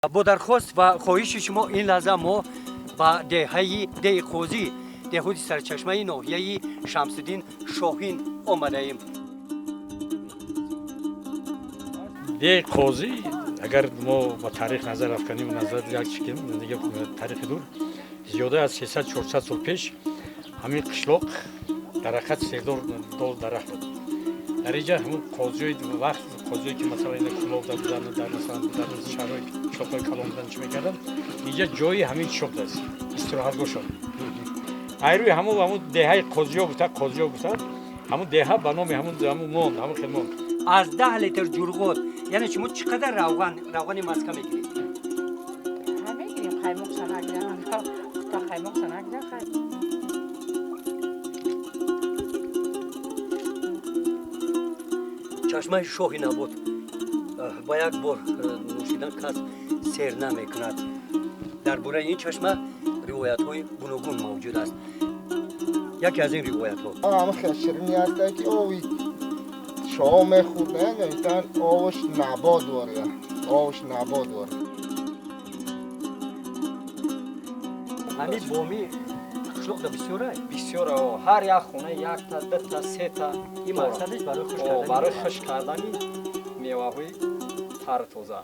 Бо дархост ва хоҳиши шумо ин лаҳза мо ба деҳаи Деҳи Қозӣ, деҳоти сарчашмаи ноҳияи Шамсиддин Шоҳин омадаем. Деҳи Қозӣ, агар мо ба таърих назар афканем, назар як чӣ кунем, дига таърихи дур, зиёда аз 300-400 сол пеш ҳамин қишлоқ дар ҳақиқат сердор дол дарахт буд. Дар инҷа ҳамун қозиҳои вақт, қозиҳое ки масалан ина Кулобда буданд, дар масалан дар шаҳрҳои қишлоқҳои калон буданд, чӣ мекарданд, инҷа ҷои ҳамин чӣ будааст, истироҳатгоҳшон. Айрӯи ҳамун деҳаи қозиҳо гуфта, қозиҳо гуфта, ҳамун деҳа ба номи ҳамун монд, ҳамун хел монд. Аз 10 литр ҷурғот, яъне шумо чӣ қадар равғани маска мегиред? Мегирем, қаймоқша нагирам, та қаймоқша нагирам, хай. Чашмаи Шоҳи Набот ба як бор нӯшидан кас сер намекунад. Дар бораи ин чашма ривоятҳои гуногун мавҷуд аст. Яке аз ин ривоятҳо: Ҳама хел ширини ҳаста, ки ови шоҳ мехӯрданд, навиштан оваш набот дора, оваш набот дора. Ҳамин боми қишлоқда бисёра? Бисёр. Ҳар як хона якта, дута, сета. Ин мақсадаш барои хушк кардани Барои хушк кардани меваҳои тару тоза.